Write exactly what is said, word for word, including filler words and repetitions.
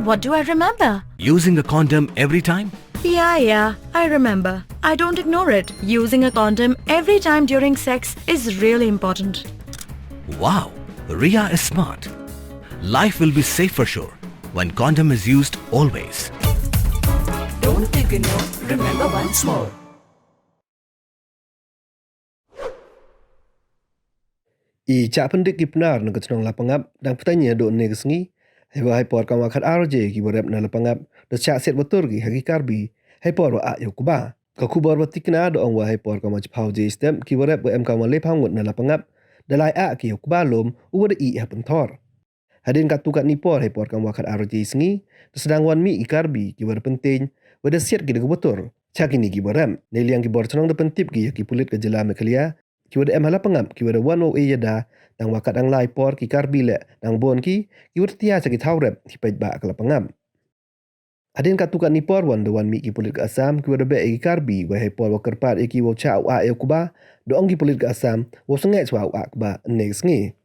What do I remember? Using a condom every time? Yeah, yeah, I remember. I don't ignore it. Using a condom every time during sex is really important. Wow, Ria is smart. Life will be safe for sure when condom is used always. Don't ignore, remember once more. I chah pyndik ki Pnar na ka chnong Lapangap dang pteng ya dooh ne ka sngi. Hei wa hei por kam wa khat ar je ki wa rep na Lapangap da chah siat wa tur ki ha ki Karbi hei por wa ah yow kba. Ka khubor wa tikna da ong wa hei por kam wa chiphaw je step ki wa rep wa em kam wa lephaw ngut na Lapangap da lai ah ki yow kba lum u wa da i ha pynthor. Hadien kattu katni por hei por kam wa khat ar je sngi da sdang wan mih ki Karbi ki wa da pynteng wa da siat ki da ka wa tur cha kini ki wa rep. Nei liang ki bor chnong da pyntip ki ya ki pulit ka jylla Meghalaya ki wa da em ha Lapangap ki wa da wan wow e yada tang wa kat dang lai por ki Karbi le dang bon ki ki wa da tia cha ki thaw rep ki peit ba ka Lapangap. Hadien kattu katni por wan da wan mih ki pulit ka Assam ki wa da beh ya ki Karbi wa hei por wa kyrpad ya ki wow chah u ah yow kba da ong ki pulit ka Assam wow sngeh chwa u ah kba ne ka sngi.